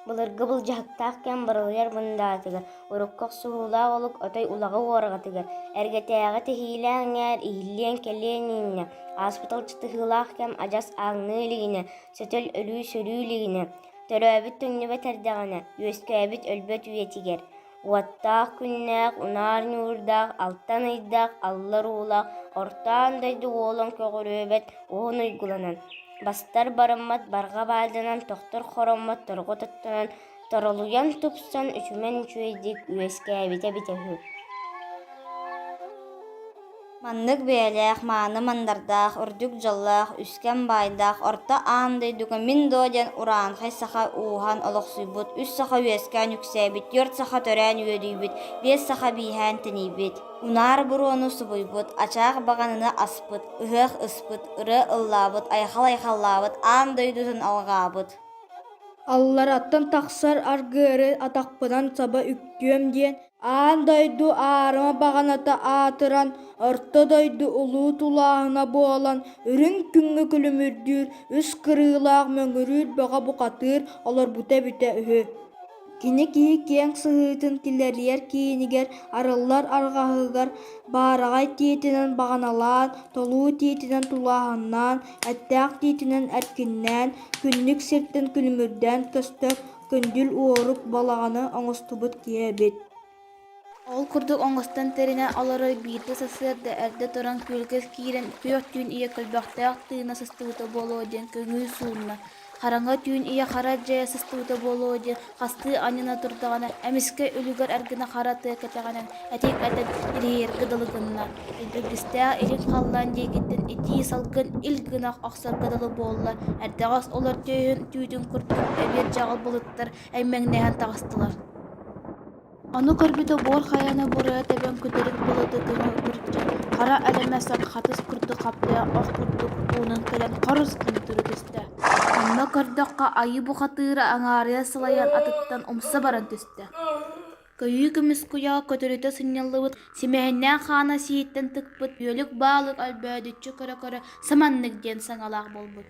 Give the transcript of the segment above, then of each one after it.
Былыргы былдьаһыктаах кэм барылыйар мындаатыгар, урукку охсуһуулаах олук отой улаҕа уораҕатыгар, эргэтээҕи тэһиилээх эҥээр иһиллиэн кэлиэн иннинэ, ааспыт алдьатыһыылаах кэм адьас ааҥныы илигинэ, сөтөл өлүү сөрүү илигинэ, төрөөбүт төҥнүбэт эрдэҕинэ, үөскээбит өлбөт үйэтигэр, уоттаах күннээх, унаар ньуурдаах, алтан ыйдаах, аллар уулаах, орто аан дойду уолан көҕүрүөбэт уһун уйгуланан, бастар барыммат барҕа баайданан, тохтор хороммот торҕо тоттонон, торолуйан тупсан үчүмэн үчүгэйдик үөскээбитэ эбитэ үһү. Маннык бэйэлээх, мааны мандардаах, үрдүк дьоллоох, үскэм баайдаах орто аан дойдуга мин дуо диэн урааҥхай саха ууһаан олохсуйбут, үс саха үөскээн үксээбит, түөрт саха төрөөн үөдүйбүт, биэс саха бииһээн тэнийбит. Унаар буруону субуйбут, ачаах баҕананы аспыт, ыһыах ыспыт, ырыа ыллаабыт, айхал айхаллаабыт, аан дойдутун алҕаабыт. Аллараттан тахсар аргыары атахпынан саба үктүөм диэн Аан дойду аарыма баҕаната аатыран, орто дойду улуу тулааһына буолан, үрүҥ күҥҥэ күлүмүрдүүр үс кырыылаах мөҥүрүүр бөҕө бухатыыр олорбута эбитэ үһү. Кини киһи киэҥ сыһыытын килэрийэр киинигэр, арыллар арҕаһыгар баараҕай тиитинэн баҕаналаан, толуу тиитинэн тулааһыннаан, эттээх тиитинэн эркиннээн, күннүк сиртэн күлүмүрдээн көстөр күндүл уорук балаҕаны оҥостубут киһи эбит. Ол курдук оҥостон тэринэн олорор биирдэ сарсыарда эрдэ туран күөлгэ киирэн күөх түүн ийэ көлбөхтөөх тыына сыстыбыта буолуо диэн көҥүү суунна. Хараҥа түүн ийэ хара дьайа сыстыбыта буолуо диэн хастыы анньына турдаҕына, эмискэ үлүгэр эргинэ хара тыа кэтэҕинэн этиҥ этэн ириһийэргэ дылы гынна. Илбистээх илин халлаан диэкиттэн итии салгын ил гына охсорго дылы буолла, эрдэҕэс олор түөһүн түүтүн курдук эбиэт дьаҕыл былыттар эймэҥнэһэн таҕыстылар. Ону көрбүтэ буор хайаны буруйа тэбэн күдэрик былыты көҥү күрдьэн, хара элэмэс ат хатыс курдук хаптайа ох курдук уунан кэлэн хорус гына тура түстэ. Онно көрдөххө айыы бухатыыра аҥаарыйа сылайан атыттан умса баран түстэ. Көйүү көмүс куйаҕа көтүрүтэ сынньыллыбыт, симэһиннээх хаана сиһиттэн тыкпыт үөлүк баалык өлбөөдүччү көрө-көрө саманнык диэн саҥалаах буолбут.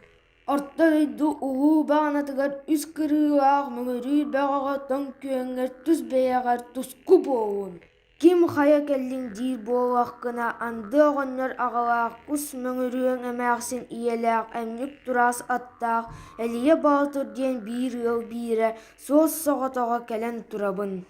Орто дойду улуу баҕанатыгар үс кырыылаах мөҥүрүүр бөҕөҕө тоҥ күөҥҥэр тус бэйэҕэр туску буоллун! Ким хайа кэллиҥ диир буоллаххына, анды оҕонньор аҕалаах, кус мөҥүрүөҥ эмээхсин ийэлээх, эмньик тураас аттаах Элийэ Боотур диэн биир ыал биирэ суос-соҕотоҕо кэлэн турабын.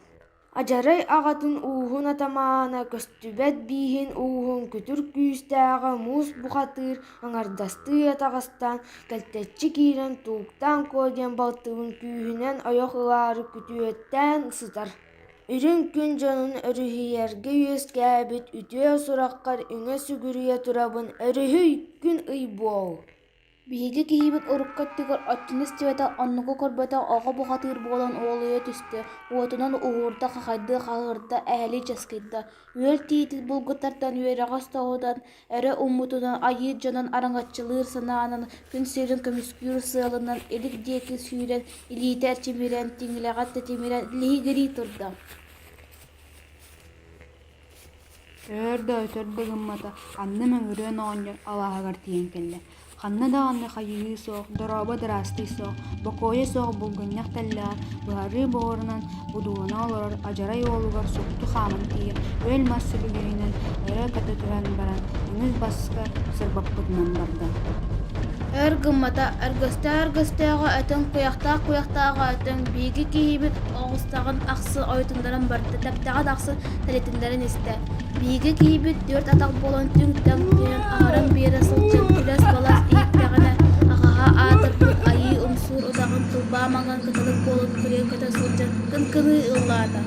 Адьарай аҕатын ууһун атамаана, көстүбэт бииһин ууһун күтүр күүстээҕэ муус бухатыыр аҥардастыы атаҕастаан, кэлтэччи киирэн Тууктаан Куо диэн балтыбын күүһүнэн ойох ылаары күтүөттээн сытар. Үрүҥ күн дьонун өрүһүйэргэ үөскээбит үтүө сураххар үҥэ-сүгүрүйэ турабын, өрүһүй, күн-ый буол! Биһиги киһибит урукку өттүгэр оччону истибэтэх, оннугу көрбөтөх оҕо бухатыыр буолан уолуйа түстэ, уотунан уһуурда, хахайдыы хаһыырда, эһэлии часкыйда. Үөл тиити булгуттартан үөрэҕэ соһутан, өрө ууммутунан айыы дьонун араҥаччылыыр санаанан, күн сирин көмүскүүр сыалынан илик диэки сүүрэн, илиитэ эрчимирэн, тиҥилэҕэ тэтимирэн лиһигирии турда. Өөр да өтөр да гыммата, анны Мөҥүрүөн оҕонньор алааһыгар тиийэн кэллэ. Ханна даҕаны хайыһыы суох, дорообо дыраастый суох, бокуойа суох булгунньах тэллэҕэр быһарыы буорунан будуулана олорор адьарай уолугар супту хааман тиийэн, үөл мас сүлүгэһинэн өрө көтө түһэн баран, үҥүс баска сырбаппытынан барда. Өр гыммата, өргөстөөх-өргөстөөҕө өтөн, куйахтаах-куйахтааҕа өтөн, биһиги киһибит оҕустаҕын ахсын ойутуннаран барда, тэптэҕин ахсын тэлитиннэрэн истэ. Биһиги киһибит түөрт атах буолан түҥ-таҥ түһэн аһаран биэрэ сылдьан күлэс-балас иһиттэҕинэ, аҕаһа аатырбыт айыы умсуур удаҕын тылбаа маҥан кыталык буолан кырыйа көтө сылдьан кыҥкыныы ыллаата.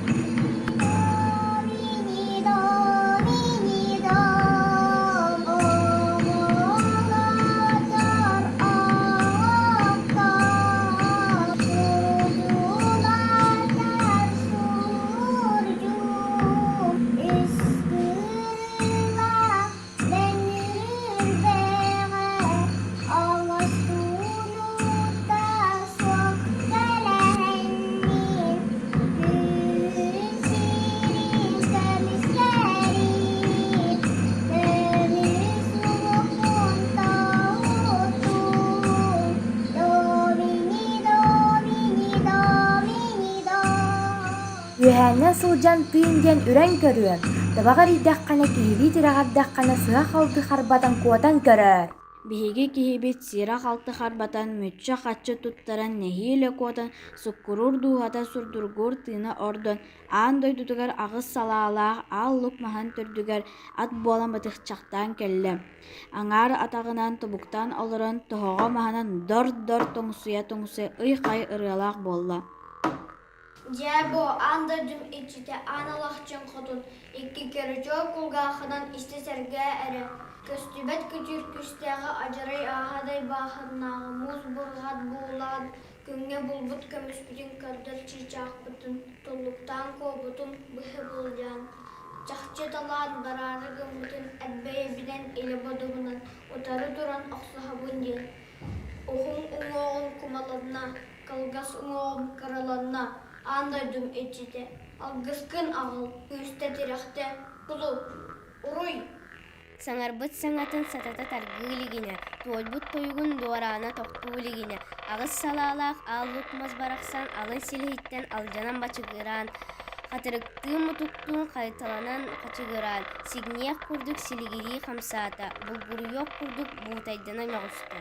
Үөһээннэн сылдьан тыын диэн үрэн көрүөм, табаҕа эрийдэххинэ киһилии тирэҕирдэххинэ сыһа-халты харбатан куотан көрөөр Биһиги киһибит сиирэ-халты харбатан, мүччү-хаччы туттаран нэһиилэ куотан, суккуруур дууһата сурдургуур тыына ордон, аан дойдутугар аҕыс салаалаах аал лук маһын төрдүгэр ат буолан батыһчахтаан кэллэ. Аҥаар атаҕынан тобуктаан олорон тоһоҕо маһынан дор-дор тоҥсуйа-тоҥсуйа ый-хай ырыалаах буолла. Дьээ бу аан дойдум иччитэ Аан Алахчын хотун икки кэрэ-чуо кулгааххынан истэ-сэргээ эрэ, көстүбэт күтүр күүстээҕи адьарай ааһадай баахыннааҕы муус бурҕат буулаан күҥҥэ булбут көмүспүтүн көрдөр чыычаахпытын туллуктаан куоппутун быһа былдьаан, чахчы талаан бараары гыммытын эт бэйэбинэн илэ бодобунан утары туран охсуһабын диэн, уһун уҥуоҕун кумаланна Кылгас уҥуоҕум кыраланна, аан дойдум иччитэ, алгыскын аҕал, күүстэ-тирэхтэ, кулу, уруй! Саҥарбыт саҥатын сатата таргыы илигинэ, туойбут тойугун дуораана тохтуу илигинэ, аҕыс салаалаах аал лук мас барахсан алын силиһиттэн алдьанан бачыгыраан, хатырыктыы-мутуктуун хайталанан хачыгыраан, сигниэх курдук силигирии хамсаата, булгуруйуох курдук буутайдана мөҕүстэ.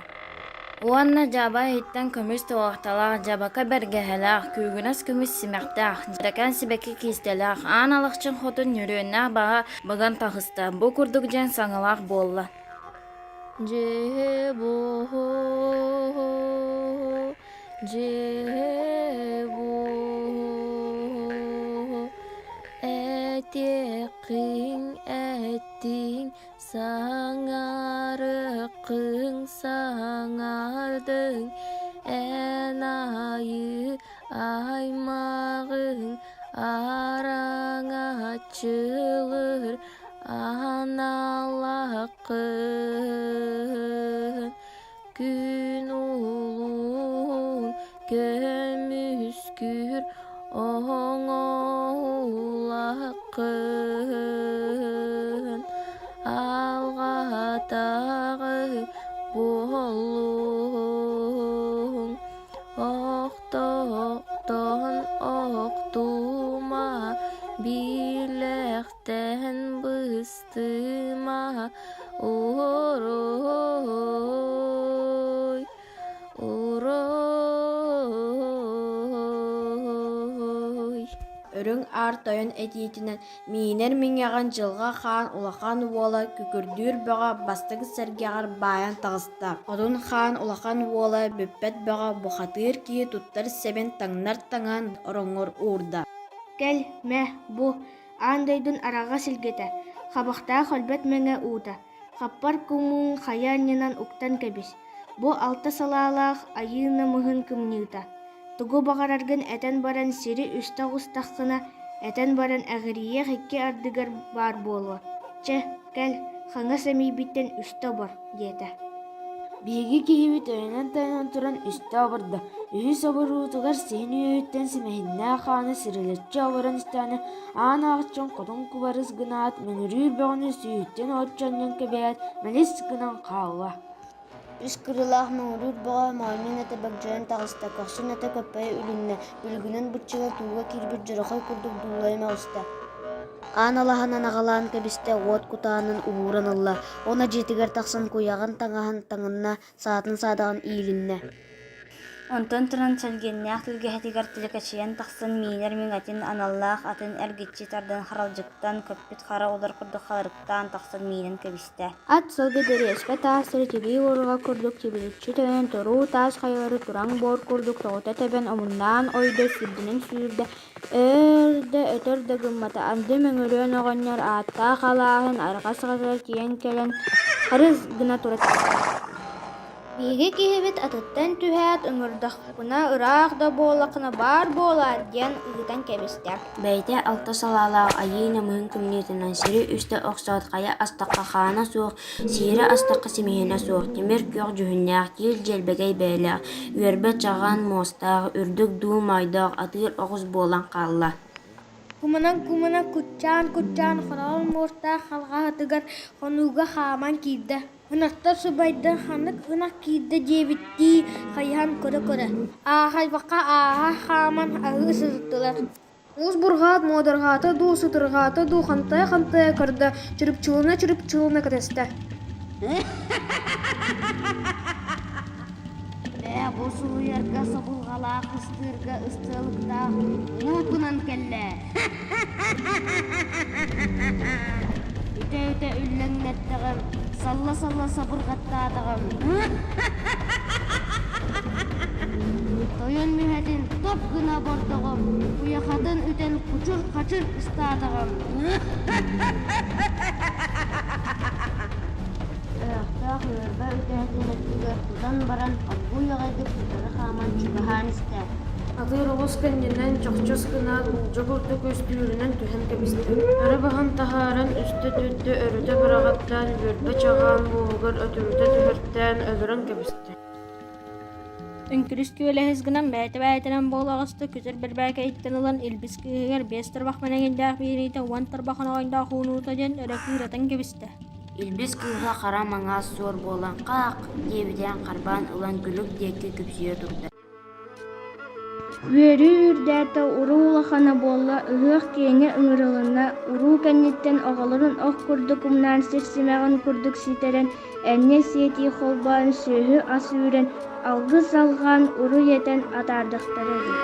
Уонна дьаба иһиттэн көмүс туоһахталаах, дьабака бэргэһэлээх, күүгүнэс көмүс симэхтээх, дьэрэкээн сибэкки киистэлээх, Аан Алахчын хотун нүрүөннээх баҕа быган таҕыста, бу курдук диэн саҥалаах буолла: Дьиэ-буо, дьиэ-буо, этиэххин эттиҥ Саҥарыккын саҥардыҥ, эн айыы аймаҕыҥ араҥаччылыыр аналааххын. Күн улуун көмүскүүр оҥоһулаххын, алҕаатаҕы буоллуҥ, охтоохтон охтума, билэхтэн быстыма, уруй Уруй! Үрүҥ Аар Тойон этиитинэн миинэр миҥэҕин Дьылҕа Хаан улахан уола Күкүрдүүр Бөҕө бастакы сэргэҕэр баайан таҕыста. Одун Хаан улахан уола Бүппэт Бөҕө бухатыыр киһи туттар сэбин таҥнар таҥаһын ороҥҥор уурда. Кэл, мэ, бу, аан дойдун араҕас илгэтэ, хабахтаах өлбөт мэҥэ уута, Хаппар кумуун хайа анньынан уктан кэбис, бу алта салаалаах айыы намыһын кымньыыта. Тугу баҕараргын этэн баран сири үстэ оҕустаххына, этэн баран эҕирийиэх икки ардыгар баар буолуо. Чэ, кэл, хаҥас эмиийбиттэн үстэ обор, диэтэ. Биһиги киһибит өйөнөн-тайанан туран үстэ обордо, үһүс оборуутугар сиһин үөһүттэн симэһиннээх хааны сирилэччи оборон истэҕинэ, аан аахчын хотун кубарыс гынаат, мөҥүрүүр бөҕөнү сүүһүттэн оччо анньан кэбиһээт, мэлис гынан хаалла. Үс кырыылаах мөҥүрүүр бөҕө моонньун этэ бөгдьөйөн таҕыста, көхсүн этэ көппөйө үлүннэ, бүлгүнэн быччыҥа тууга киирбит дьорохой курдук дуулайа мөҕүстэ. Аан алаһанан аҕалаан кэбистэ, уот кутаанын уһууран ылла уонна дьиэтигэр тахсан куйаҕын таҥаһын таҥынна, саатын саадаҕын иилиннэ. Онтон туран Чэлгиэннээх тэлгэһэтигэр тэлэкэчийэн тахсан миинэр миҥэтин аналлаах атын эргиччи тардан харалдьыктан көппүт хара улар курдук халырыктаан тахсан миинэн кэбистэ. Ат сылгы дэриэспэ таастары тибии уоруга курдук тибиличчи төнөн туруу таас хайалары тураҥ буор курдук тоҕута тэбэн омуннаан ойдо сүүрдүнэн сүүрдэ Өөр да өтөр да гыммата, анды Мөҥүрүөн оҕонньор ааттаах алааһын арҕас саҕатыгар тиийэн кэлэн харыс гына тура түстэ. Биһиги киһибит атыттан түһээт, ыҥырдахпына ыраах да буоллаххына баар буолаар диэн ыытан кэбистэ. Бэйэтэ алта салаалаах айыы намыһын кымньыытынан сири үстэ охсоот хайа астахха хаана суох, сиирэ астахха симиһинэ суох, тимир күөх дьүһүннээх, киил дьэлбэгэй бэйэлээх, үөрбэ чаҕаан муостаах, үрдүк дуу моойдоох атыыр оҕус буолан хаалла. Куманан-кумана куччаан-куччаан хороҕор муостаах халҕаһатыгар хонууга хааман киирдэ. Ынахтар субайдан ханнык ынах киирдэ диэбиттии хайыһан көрө-көрө, аахайбакка ааһа хааман аһыы сырыттылар. Уус Бурҕаат муодарҕаата дуу, сытырҕаата дуу хантайа-хантайа көрдө, чырыпчылына-чырыпчылына кэтэстэ. Бээ, бу суруйарга собулҕалаах ыстыырга ыстыалыктаах уу гынан кэллэ. Үтэ-үтэ үллэҥнэттэҕим, салла-салла сабырҕаттаатаҕым. Тойон мүһэтин топ гына обордоҕум, куйахатын үтэн кучур-хачыр ыстаатаҕым. Өөхтөөх үөрбэ үтэһэтин өттүгэр тутан баран оргууй аҕайдык утары хааман чугаһаан истэ. Атыыр оҕус кэннинэн чохчос гынаат уулдьа курдук үстүүрүнэн түһэн кэбистэ. Өрө баһан таһааран үстэ-түөртэ өрүтэ быраҕаттаан үөрбэ чаҕаан мууһугар өтүрүтэ түһэртээн өлөрөн кэбистэ. Үҥкүрүс күөлэһис гынан бэйэтэ-бэйэтинэн буола оҕуста күтүр бэрбээкэйиттэн ылан илбис кыыһыгар биэс тарбах мэнэҥэйдээх биэриитэ уон тарбах оноҕойдоох уунуута диэн өрө кыыратан кэбистэ. Илбис кыыһа хара маҥаас суор буолан хаах диэбитинэн харбаан ылан күлүк диэки күпсүйэ турда. Үөрүү үрдээтэ, уруу улахана буолла, ыһыах киэҥэ ыҥырылынна, уруу кэнниттэн оҕолорун ох курдук умнаан сир симэҕин курдук ситэрэн, энньэ сиэтии холбоон сүөһү-ас үүрэн, алгыс алҕаан, уруй этэн атаардахтара үһү.